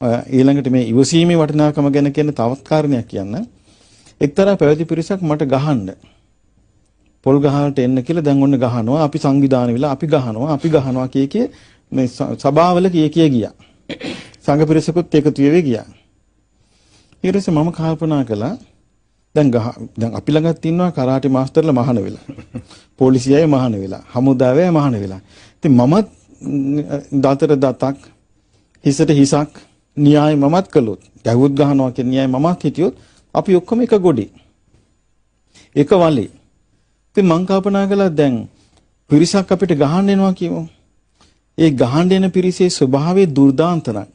ඊළඟට මේ ඉවසීමේ වටිනාකම ගැන කියන තවත් කාරණයක් කියන්න. එක්තරා පැවිදි පිරිසක් මට ගහන්න පොල් ගහකට එන්න කියලා දැන් ඔන්න ගහනවා. අපි සංවිධානය වෙලා අපි ගහනවා අපි ගහනවා කිය කිය මේ සභාවල කිය කිය ගියා. සංඝ පිරිසකුත් එකතු වෙවි ගියා. ඊට පස්සේ මම කල්පනා කළා දැන් දැන් අපි ළඟත් ඉන්නවා කරාටි මාස්ටර්ලා මහාන වෙලා. පොලිසිය අය මහාන වෙලා. හමුදාවේ අය මහාන වෙලා. ඉතින් මමත් දතට දතක් හිසට හිසක් න්‍යාය මමත් කළොත් ගැහුවොත් ගහනවා කියන න්‍යාය මමත් හිටියොත් අපි ඔක්කොම එක ගොඩේ. එක වලේ. ඉතින් මං කල්පනා කළා දැන් පිරිසක් අපිට ගහන්න එනවා කියමු. ඒ ගහන්න එන පිරිසේ ස්වභාවය දුර්දාන්ත නම්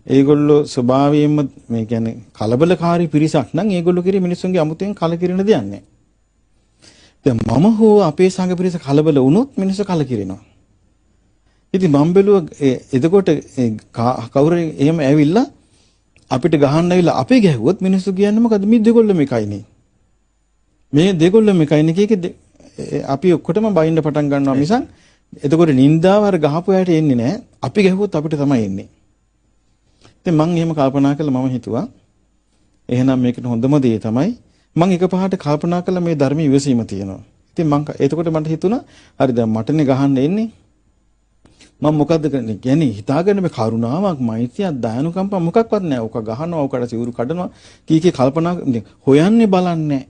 ඒගොල්ලෝ ස්වභාවයෙන්ම මේ කියන්නේ කලබලකාරී පිරිසක් නම් ඒගොල්ලෝ කිරි මිනිස්සුන්ගේ අමුතෙන් කලකිරෙන දෙයක් නෑ. දැන් මම හෝ අපේ සංඝ පිරිස කලබල වුණොත් මිනිස්සු කලකිරෙනවා. ඉතින් මම බැලුවා එතකොට කවුරු එහෙම ඇවිල්ලා අපිට ගහන්න ඇවිල්ලා අපේ ගැහුවොත් මිනිස්සු කියන්නේ මොකද මේ දෙගොල්ලෝ මේකයිනේ. මේ දෙගොල්ලෝ මේකයිනේ කීකේ අපි ඔක්කොටම බයින්න පටන් ගන්නවා මිසක් එතකොට නින්දාව අර ගහපු අයට එන්නේ නෑ. අපි ගැහුවොත් අපිට තමයි එන්නේ. ඉතින් මං එහෙම කල්පනා කළා මම හිතුවා එහෙනම් මේකට හොඳම දේ තමයි මං එකපාරට කල්පනා කළා මේ ධර්මයේ ඉවසීම තියෙනවා. ඉතින් මං එතකොට මට හිතුණා හරි දැන් මටනේ ගහන්න එන්නේ. මං මොකද්ද කරන්නේ? කියන්නේ හිතාගන්න මේ කරුණාවක් මෛත්‍රියක් දයානුකම්පා මොකක්වත් නෑ. ඔක ගහනවා, ඔකට සිවුරු කඩනවා කී කී කල්පනා හොයන්නේ බලන්නේ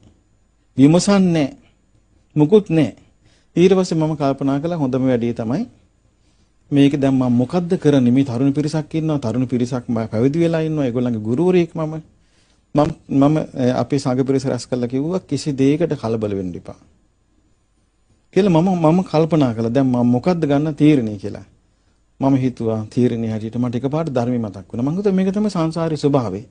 විමසන්නේ මොකුත් නෑ. ඊට පස්සේ මම කල්පනා කළා හොඳම වැඩේ තමයි මේක දැන් මම මොකද්ද කරන්නේ? මේ තරුණ පිරිසක් ඉන්නවා, තරුණ පිරිසක් පැවිදි වෙලා ඉන්නවා, ඒගොල්ලන්ගේ ගුරුවරයෙක් මම. මම අපේ සංඝ පිරිස රැස් කරලා කිව්වා කිසි දෙයකට කලබල වෙන්න එපා කියලා. මම කල්පනා කළා දැන් මම මොකද්ද ගන්න තීරණය කියලා. මම හිතුවා තීරණේ හැටියට මට එකපාරට ධර්මය මතක් වුණා. මං හිතුවා මේක තමයි සංසාරේ ස්වභාවය.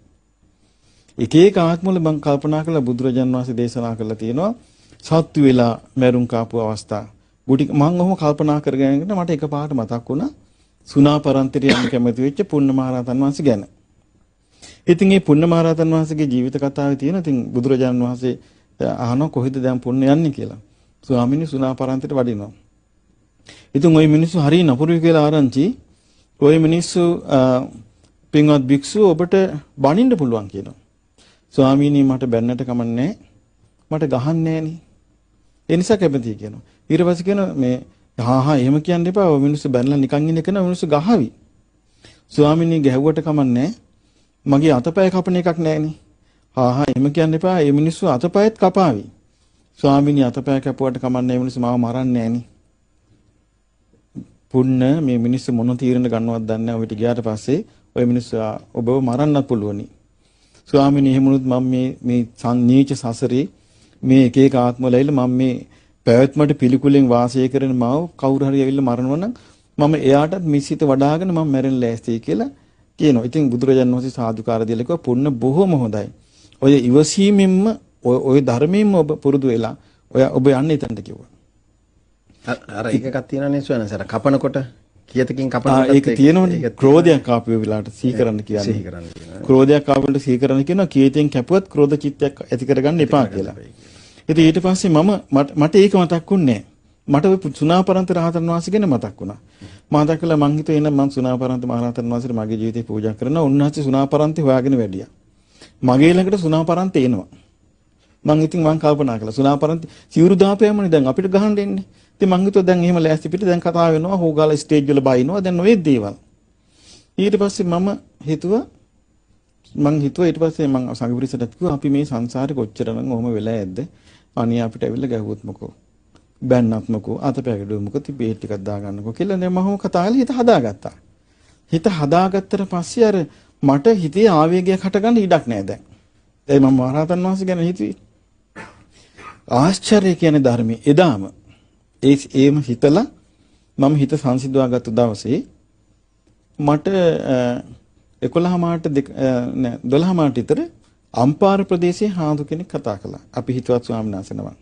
එක එක ආත්මවල මං කල්පනා කළා බුදුරජාන් වහන්සේ දේශනා කරලා තියෙනවා සත්තු වෙලා මැරුම් කාපු අවස්ථා. ගුටි මං ඔහොම කල්පනා කරගෙන යනකොට මට එකපාරට මතක් වුණා සුණාපරන්තයට යන්න කැමති වෙච්ච පුන්න මහරහතන් වහන්සේ ගැන. ඉතින් මේ පුන්න මහරහතන් වහන්සේගේ ජීවිත කතාවේ තියෙන ඉතින් බුදුරජාණන් වහන්සේ අහනවා කොහෙද දැන් පුන්න යන්නේ කියලා. ස්වාමීනි සුණාපරන්තයට වඩිනවා. ඉතින් ওই මිනිස්සු හරි නපුරුයි කියලා ආරංචි. ওই මිනිස්සු පින්වත් භික්ෂුව ඔබට බනින්න පුළුවන් කියනවා. ස්වාමීනි මට බැන්නට කමන්නේ මට ගහන්නේ නෑනේ. ඒ නිසා කැමතියි කියනවා. ඊට පස්සේ කියනවා මේ හා හා එහෙම කියන්න එපා. ඔය මිනිස්සු බැනලා නිකන් ඉන්න එක නෑ මිනිස්සු ගහවි. ස්වාමීනි ගැහුවට කමන්නේ මගේ අතපය කපන එකක් නෑනේ. හා හා එහෙම කියන්න එපා. මේ මිනිස්සු අතපයත් කපාවි. ස්වාමීනි අතපය කැපුවට කමන්නේ මේ මිනිස්සු මාව මරන්නේ නෑනේ. පුන්න මේ මිනිස්සු මොන තීරණ ගන්නවද දන්නේ නැහැ. ඔයිට ගියාට පස්සේ ඔය මිනිස්සු ඔබව මරන්නත් පුළුවනි. ස්වාමීනි එහෙම වුණොත් මම මේ මේ නීච සසරේ මේ එක එක ආත්මවල ඇවිල්ලා මම මේ පැවැත්මට පිළිකුලෙන් වාසය කරන මාව කවුරු හරි ඇවිල්ලා මරනවා නම් මම එයාටත් මිසිත වඩාගෙන මම මැරෙන්න ලෑස්තියි කියලා කියනවා. ඉතින් බුදුරජාණන් වහන්සේ සාදුකාර දීලා කිව්වා පුන්න බොහොම හොඳයි. ඔය ඉවසීමෙන්ම ඔය ධර්මයෙන්ම ඔබ පුරුදු වෙලා ඔය ඔබ යන්න එතනට කිව්වා. අර එකක් තියෙනනේ ස්වාමීන් වහන්සේ කපනකොට කියතකින් කපනකොට ඒක තියෙනවනේ. ක්‍රෝධයක් ආපු වෙලාවට සිහි කරන්න කියන්නේ. සිහි කරන්න කියනවා. ක්‍රෝධයක් ආපු වෙලාවට සිහි කරන්න කියනවා. කියතෙන් කැපුවත් ක්‍රෝධ චිත්තයක් ඇති කරගන්න එපා කියලා. ඉතින් ඊට පස්සේ මම මට ඒක මතක් වුණේ නෑ. මට ඔය සුණාපරන්ත රහතන් වහන්සේ ගැන මතක් වුණා. මතක් කළා මං හිතුවේ එහෙනම් මං සුණාපරන්ත මහරහතන් වහන්සේට මගේ ජීවිතේ පූජා කරනවා. උන්වහන්සේ සුණාපරන්තේ හොයාගෙන වැඩියා. මගේ ළඟට සුණාපරන්ත එනවා. මං ඉතින් මං කල්පනා කළා සුණාපරන්ත සිවුරු දාපෑමනේ දැන් අපිට ගහන්න එන්නේ. ඉතින් මං හිතුවා දැන් එහෙම ලෑස්ති පිට දැන් කතා වෙනවා හොගාලා ස්ටේජ් වල බයිනවා දැන් ඔය දේවල්. ඊට පස්සේ මම හිතුවා මං හිතුවා ඊට පස්සේ මං සංඝ පිරිසටත් කිව්වා අපි මේ සංසාරේ කොච්චරනම් ඔහොම වෙලා ඇද්ද? අනේ අපිට ඇවිල්ලා ගැහුවොත් මොකෝ? බැන්නත් මොකෝ? අතපය ගැඩුවොත් මොකෝ? ඉතින් බේත් ටිකක් දාගන්නකෝ කියලා දැන් මම ඔහොම කතා කරලා හිත හදාගත්තා. හිත හදාගත්තට පස්සේ අර මට හිතේ ආවේගයක් හටගන්න ඉඩක් නෑ දැන්. ඒ මම මහරහතන් වහන්සේ ගැන හිතුවේ. ආශ්චර්ය කියන්නේ ධර්මයේ එදාම ඒම හිතලා මම හිත සංසිඳවාගත්තු දවසේ මට 11 මාට නෑ 12 මාට විතර අම්පාර ප්‍රදේශයේ හාමුදුරු කෙනෙක් කතා කළා. අපි හිතවත් ස්වාමීන් වහන්සේ නමක්.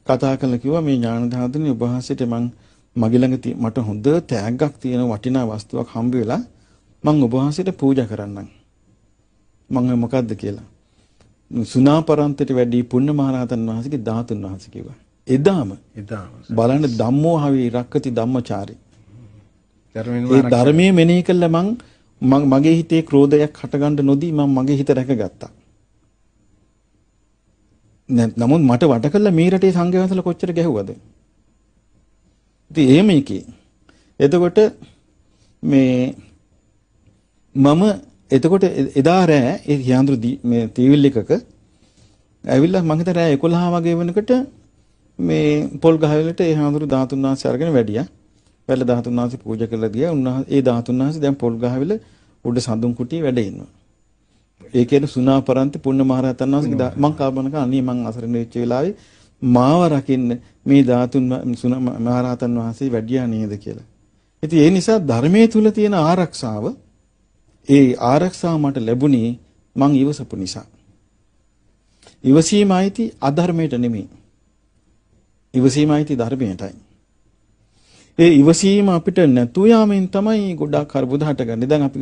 කතා කළා කිව්වා මේ ඥානදාතුනි ඔබ වහන්සේට මං මගේ ළඟ මට හොඳ තෑග්ගක් තියෙන වටිනා වස්තුවක් හම්බ වෙලා මං ඔබ වහන්සේට පූජා කරන්නම්. මං ඔය මොකද්ද කියලා. සුණාපරන්තයට වැඩි පුණ්‍ය මහරහතන් වහන්සේගේ ධාතුන් වහන්සේ කිව්වා. එදාම බලන්න ධම්මෝ හවි රක්කති ධම්මචාරි. ඒ ධර්මයේ මෙනෙහි කළ මං මගේ හිතේ ක්‍රෝධයක් හටගන්න නොදී මම මගේ හිත රැකගත්තා. නමුත් මට වට කළා මේ රටේ සංඝයා වහන්සේලා කොච්චර ගැහුවද? ඉතින් එහෙම එකේ. එතකොට මේ මම එතකොට එදා රෑ ඒ හියාඳුරු මේ තීවිල් එකක ඇවිල්ලා මං හිතා රෑ 11 වගේ වෙනකොට මේ පොල් ගහ වලට ඒ හාමුදුරු ධාතුන් වහන්සේ අරගෙන වැඩියා. වැල්ල ධාතුන් වහන්සේ පූජා කරලා ගියා. උන්වහන්සේ ඒ ධාතුන් වහන්සේ දැන් පොල් ගහ වල උඩ සඳුන් කුටියේ වැඩ ඉන්නවා. ඒ කියන්නේ සුණාපරන්ත පුණ්‍ය මහරහතන් වහන්සේ මං කල්පනා කරා අනේ මං අසරණ වෙච්ච වෙලාවේ මාව රකින්න මේ ධාතුන් මහරහතන් වහන්සේ වැඩියා නේද කියලා. ඉතින් ඒ නිසා ධර්මයේ තුල තියෙන ආරක්ෂාව, ඒ ආරක්ෂාව මට ලැබුණේ මං ඉවසපු නිසා. ඉවසීම අයිති අධර්මයට නෙමෙයි. ඉවසීම අයිති ධර්මයටයි. ඒ ඉවසීම අපිට නැතු යාමෙන් තමයි ගොඩාක් අර්බුද හටගන්නේ. දැන් අපි